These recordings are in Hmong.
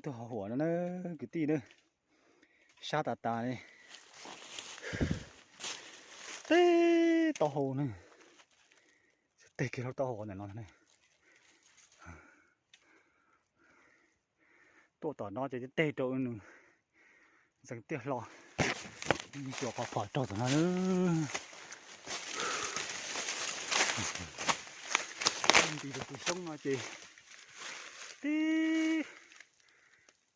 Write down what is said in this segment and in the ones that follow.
Ho huam no na, kwv tij na, sab tas tas li. Teb taub hau na, teg kiag lub taub hau ntawm no na. Tuaj tom no ces teg rau nws ntxeev tiaj hlo, tsuas qhov phom raug tom no. Nti rau tus xyoob no ces tib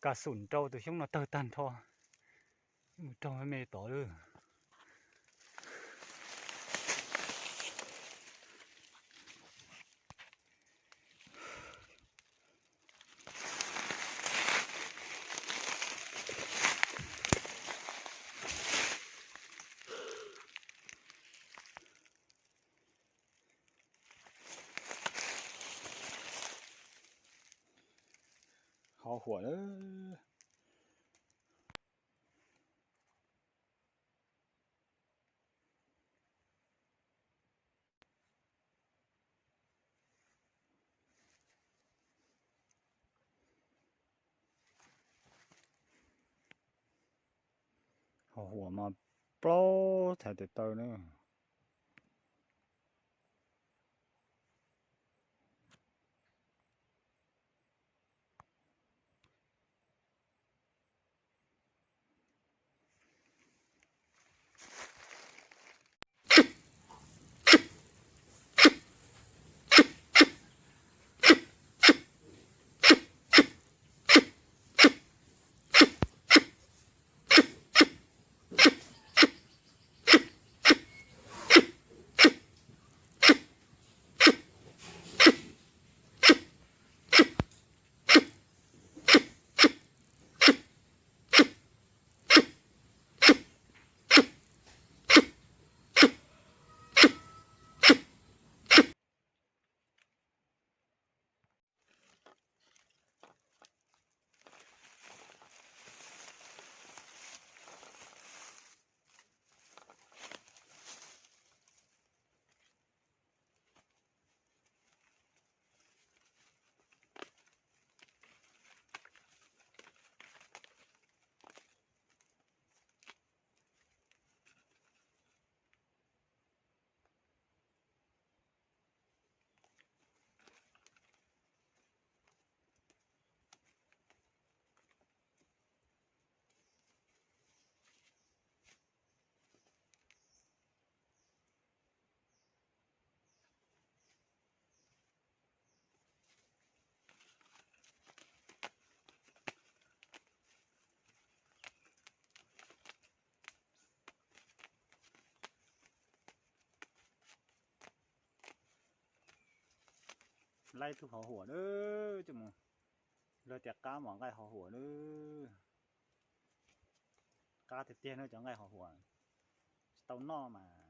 kas xum rau tus xyoob no tawg tag nrho, mus raug me tod lawm. Ho huam lawm. Ho huam mas plaub txhais tes taw na. Laib tug ho huam na, coj mus, luag tias qab mas nqaij ho huam na. Qab tiag tiag na cov nqaij ho huam, tsis tau noj mas.